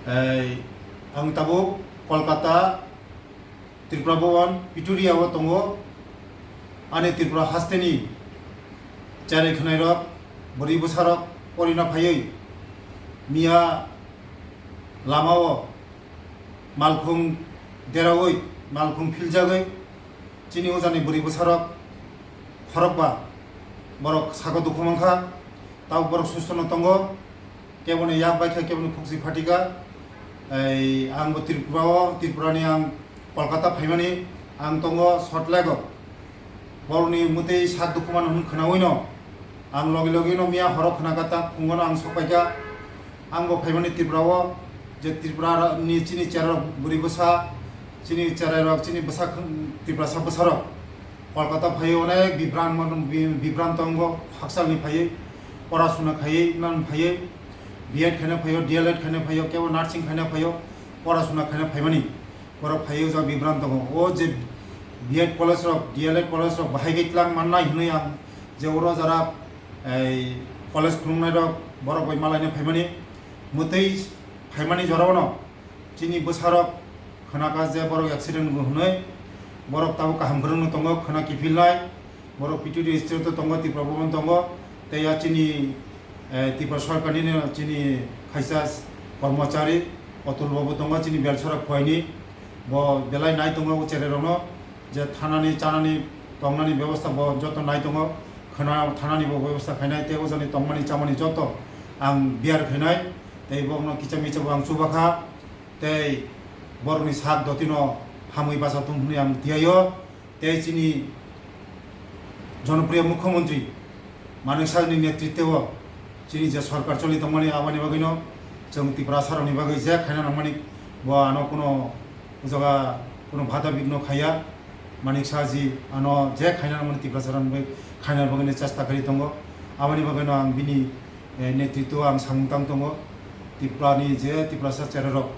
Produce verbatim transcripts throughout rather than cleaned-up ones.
Ei, ang tabuk Kolkata, Tripura Bhawan, Pituria o tongo. Ani Tripura hasteni cherai khwnairok, bwrwi bwsarok porina phaiwi miya lamao malkhung deraui, malkhung philjagwi chini ojani bwrwi bwsarok khorokba borok sago dukhu mankha, tabuk borok sustono tongo. Keboni yak bai kha, keboni khukchi phatika. Ei, ang bo Tripura o, Tripura ni ang Kolkata phaimani, ang tongo Salt Lake o. Borokni mwtwi sak dukhu mano hwn khwnaui no ang logi logi no miya horo khwnakha, ta phungo no ang sok paikha. Ang bo phaimani Tripura o, je Tripura ni chini cherai rok bwrwi bwsa, chini cherai rok, chini bwsa khn-, Tiprasa bwsa rok. Kolkata phaiwi onek bibran mano, bi-, bibran tongo, hakchalni phaiwi, pora suna khaiwi, nan phaiwi, B Ed khaina phaiwi, D L Ed khaina phaiwi, kebo nursing khaina phaiwi, pora suna khaina phaimani. Borok phaiwi o jaga bibran tongo. O je B Ed college rok, D L Ed college rok bahai khe tlang mannai hwnwi ang je oro jara, ei, college khulumnai rok borok bai malaina phaimani, mwtwi phaimani jorao no chini bwsarok khwnakha je borok accident wngwi hwnwi, borok tabuk kaham kwrwngno tongo, khwna kiphilnai, borok P T D state o tongo, Tripura Bhawan tongo, tei ya chini, eh, Tripura Sarkar nini chini khaisa kormochari Atul Babu tongo, chini Belsora Khuaini, bo belai nai tongo o cherai rokno, je thanani, chanani, tongnani bebosta bo joto nai tongo, khwna thanani bo bebosta khainai, tei o jani tongmani chamani joto ang bear khainai, tei borokno kicha micha bo ang chubakha. Tei borokni sak dotino hamwi bacha tung hwnwi ang tiyaio. Tei chini jonopriyo mukhyamantri Manik Sahni netritwo chini je sorkar choli tongmani, aboni bagwino chwng Tiprasarokni bagwi je khaina nangmani, bo ano kuno o jaga kuno bada bigno khaiya. Manik Sahji ano je khaina nangmani Tiprasarokni bagwi khaina bagwino chesta khaiwi tongo. Aboni bagwino ang bini eh, netritwo ang samung tang tongo. Tripura ni je Tiprasa cherai rok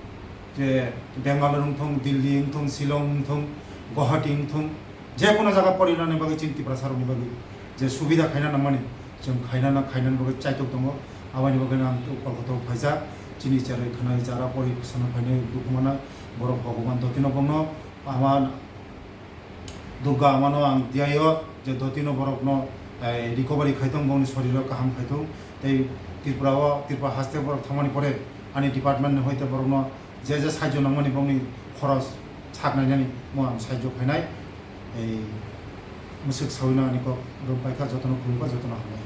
je Bangalore wng thung, Delhi wng thung, Shillong wng thung, Guwahati wng thung, je kono jaga porinani bagwi chini Tiprasa rokni bagwi je subida khaina nangmani, chwng khaina na khainani bagwi chaitok tongo. Aboni bagwi ang Kolkata o phaijak, chini cherai khwnai chara pori sana phainai dukhu mana borok Bhagwan dotino bono ama Durga amano ang tiyaio je dotino borokno, eh, recovery khai tong, bongni soriro kaham khai tong. Tei Tripura o, Tripura haste borok thangmani pore ani department ni hoite borokno je je sahajyo nangmani bongni khoros sak nainani mo ang sahajyo khainai. Ei mwswk sawino ani kok rom paikha, jotono khulumkha, jotono hambai.